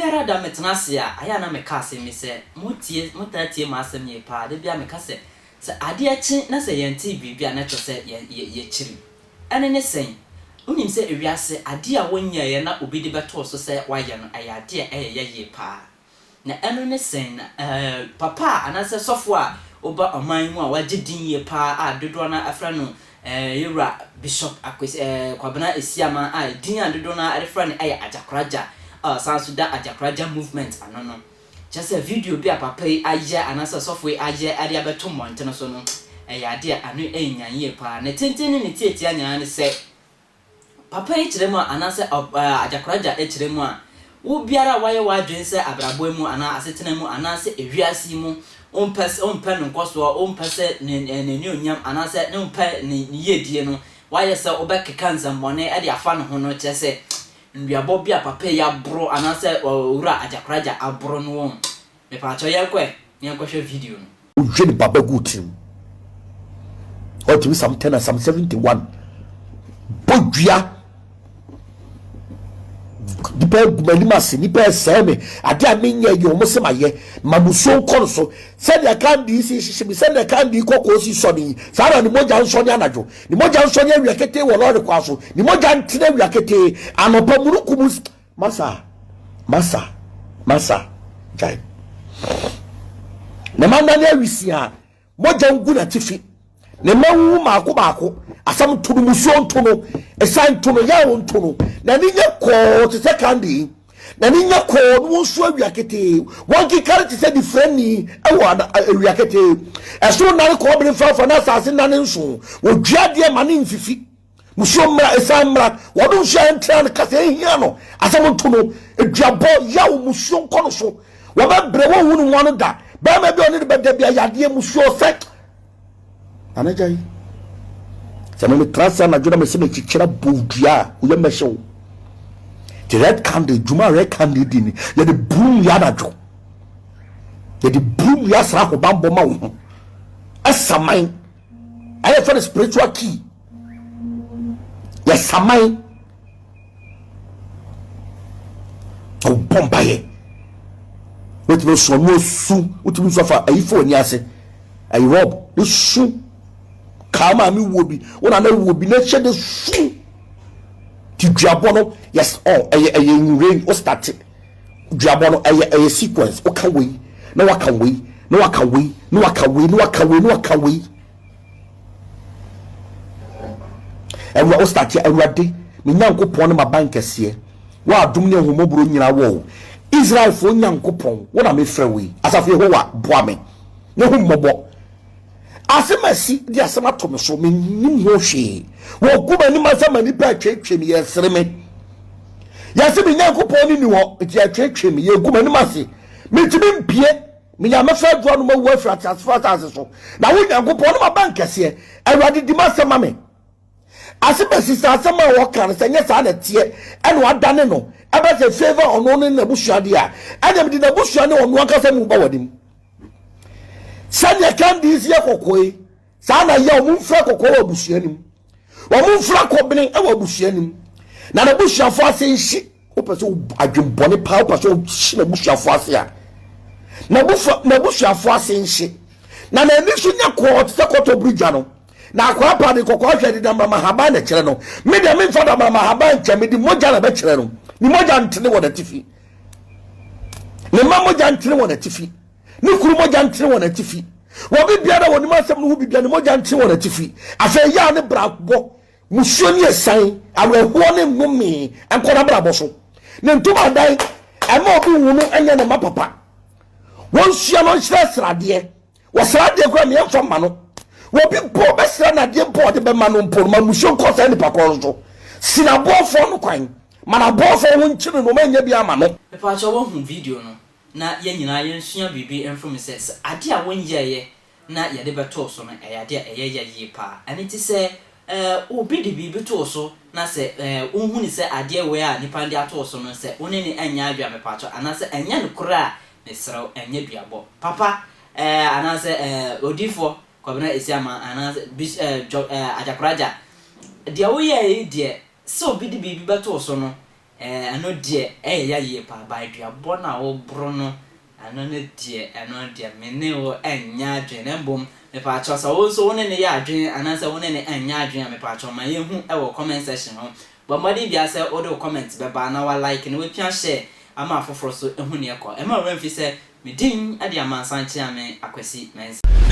biara da metena ase a, ayɛ a na meka asɛm yi sɛ, motie, motaa tie m'asɛm yie paa. Da biara meka sɛ, sɛ adeɛ kye na sɛ yɛntee biribi a na kyerɛ sɛ yɛn, yɛ, yɛkyiri. Ɛne ne sɛn? Wonim sɛ ewiase, adeɛ a wonyɛeɛ na obi de bɛto wo so sɛ woayɛ no, ɛyɛ adeɛ a ɛyɛ ya yie paa. Na ɛno ne sɛn? Na ɛɛ, papa a anaasɛ sɔfo a ɔba ɔman yi mu a wagye din yie paa a dodoɔ no ara frɛ no ɛɛ, Yɛwura Bishop Akwasi ɛɛ, Kwabena Asiamah a din a dodoɔ no ara de frɛ no yɛ Agyakoragya a ɔsan nso da Agyakoragya Movement ano no. Kyerɛ sɛ video bi a papa yi ayɛ anaasɛ sɔfo yi ayɛ de abɛto mmɔntene so no, ɛyɛ adeɛ a ano ɛnyan yie paa. Ne tenten ne ne tiatia nyinaa ne sɛ, Papa yi kyerɛ mu a, anaasɛ agyakoragya kyerɛ mu a, wo biara a woayɛ w'adwene sɛ abrabɔ mu anaa asetena mu anaasɛ ewiase yi mu wompɛ sɛ wompɛ no nkɔsoɔ, wompɛ sɛ n'anuonyam anaasɛ ne wompɛ ne yiedie no, woayɛ sɛ wobɛkeka nsɛmmɔne de afa ne ho no, kyerɛ sɛ nnuabɔ bi a papa yi aboro anaasɛ owura agyakoragya aboro no wɔn. Mepaakyɛw yɛnkɔ ɛ na yɛnkɔhwɛ video no. Wodwene baba gu tirim. Ɔtumi Psalm 10 na Psalm 71. Bɔ dua. Nipa agu m'anim ase, nipa ɛsɛe me. Ade a menyɛ yɛ wɔn sɛ mayɛ. Ma musuo nkɔ no so. Sɛdeɛ kandi si hyehye me, sɛdeɛ kandi kɔkɔɔ si sɔ ne yi, saa na ne mogya nsɔ ne anadwo. Ne mogya nsɔ ne awia ketee wɔ lɔre kwan so. Ne mogya ntena awia ketee. Anɔpa munukum Masa, masa, masa, gyae. Ne mma nnane awisiaa, mogya ngu n'atifi. Ne mma nwuwu mmaako mmaako, asɛm nto no, musuo nto no, ɛsan nto no, yaw nto no. N'ani nyɛ kɔɔ te sɛ kandi, n'ani nyɛ kɔɔ na wɔnsu awia ketee. Wɔnkekare te sɛ difirani wɔ awia ketee. Ɛsoro nnane kɔbere mfrafra na asase nnane nso. Wɔdua adeɛ ma ne mfifi. Musuo mmra, ɛsan mmra, wɔn nso a ɛntra no kasa ɛhia no, asɛm nto no, aduabɔ, yaw, musuo nkɔ no so, wɔbɛbrɛ wɔn hunu ho ano da, bɛrima bi a ɔne no bɛda bi ayadeɛ, musuo sɛ anagya yi. Sɛ me metra ase anadwo na mesɛ mekyekyere abɔ dua a, woyɛ mmɛhyɛ wo. Te red candle, dwuma a red candle di ni, yɛde buru nnua anadwo. Yɛde buru nnua sra ahobammɔ ma wo ho. Ɛsaman. Ɛyɛ fɛ no spiritual key. Yɛsaman. Ɔbɔ mpaeɛ. Wotumi nso ɔno asu, wotumi nso afa ayifo ani ase. Ayi rɔb, ne su. Kaa maame wuo bi, wo nana wuo bi, na hyɛ de su. Ti duabɔ no, yes, ɔ ɛyɛ ɛyɛ nwuren, o start. Duabɔ no ɛyɛ ɛyɛ sequence, woka wei, na waka wei, na waka wei, na waka wei, na waka wei, na waka wei. Awura wo start Awurade, me Nyankopɔn ne m'aban kɛseɛ, wo adom ne ahummɔborɔ nyinaa wɔ wo. Israelfoɔ Nyankopɔn, wo na mefrɛ wo yi. Asafo Yehowa, boa me na hu mmɔbɔ. Asɛm asi de asɛm ato me so, mennim ho hwee. Wɔgu m'anim ase ma nnipa atweetwee me, yɛresere me. Yɛse me Nyankopɔn no nni hɔ, nti yɛtweetwee me, yɛgu m'anim ase. Mentumi mpue. Menya mɛfa aduru ano mawu afiri ateasefo asase so. Na wo Nyankopɔn ne m'abankɛseɛ. Awurade, di m'asɛm ma me. Ase bɛsi sɛ asɛm a wɔka no sɛ nyɛ saa na ɛteɛ ɛna wadane no ɛbɛ sɛ favour ɔno ne n'abusua deɛ a, ɛna mede n'abusua ne ɔno ankasa mu ba w'anim. Sɛdeɛ Candice yɛ kɔkɔɔ yi, Saa na yɛ wɔn mfra kɔkɔɔ wɔ abusua no mu. Wɔn mfra kɔbene wɔ abusua no mu. Na n'abusuafo ase nhye. Wopɛ sɛ adwembɔne paa, wopɛ sɛ wohye n'abusuafo ase a, n'abusuafo ase nhye. Na n'ani so nyɛ kɔɔ te sɛ kɔtɔbere dwa no. Na akwaa pa de kɔkɔɔ hwɛ de damrama haban na ɛkyerɛ no. Me deɛ memfa damrama haban nkyɛ, mede mogya na ɛbɛkyerɛ no. Ne mogya ntene wɔ n'atifi. Ne mma mogya ntene wɔ n'atifi. Ne kunu mogya ntene wɔn atifi. Wɔ biribiara a wɔnim asɛm no ho biribiara, ne mogya ntene wɔn atifi. Afei yaw ne brabɔ, musuo ne asiane, awerɛhoɔ ne nnome nkɔ n'abrabɔ so. Ne ntomadan, ɛma obi wu no nyɛ ne mma papa. Wɔnsua no nhyerɛ sradeɛ. Wɔsra adeɛ koraa meɛ mfa mma no. Wɔbi mpo ɔbɛsra no adeɛ mpo ɔde bɛma no mpo no, ma musuo nkɔ saa nipa korɔ no so. Si n'aboafoɔ no kwan. Ma n'aboafoɔ ho nkyere no, ɔma nyɛ bi ama no. Mepaakyɛw woahu video no? na yɛn nyinaa yɛnsua biribi mfiri mu sɛ, sɛ adeɛ a wonyɛeɛ na yɛde bɛtoo so no, ɛyɛ adeɛ a ɛyɛ ya yie pa ara. Ɛno nti sɛ obi de biribi to wo so na sɛ wohunu sɛ adeɛ wei a nipa no de ato wo so no, sɛ wo ne no nyɛ adwene a, mepaakyɛw, anaasɛ ɛnyɛ nokorɛ a, mesrɛ wo, ɛnyɛ duabɔ papa anaasɛ odiyifoɔ Kwabena Asiamah anaasɛ Bis Dwɔ Agyakoragya, deɛ woyɛeɛ yi deɛ, sɛ obi de biribi bɛto wo so no, Ɛɛ ɛno deɛ ɛyɛ ya yie paa but aduabɔ no a woboro no ɛno no deɛ ɛno deɛ me ne wo ɛnyɛ adwene na mbom mepaakyɛw sɛ wo nso wo ne no yɛ adwene anaasɛ wo ne no ɛnyɛ adwene a mepaakyɛw ma yɛnhu ɛwɔ comment section hɔ. Bɔ mmɔden biara sɛ wode wo comment bɛba na wa like na wapia share ama afoforɔ nso ahu neɛ ɛkɔ. Ɛmma wo werɛ mfi sɛ me din de Amansan Kyeame Akwasi Mensah.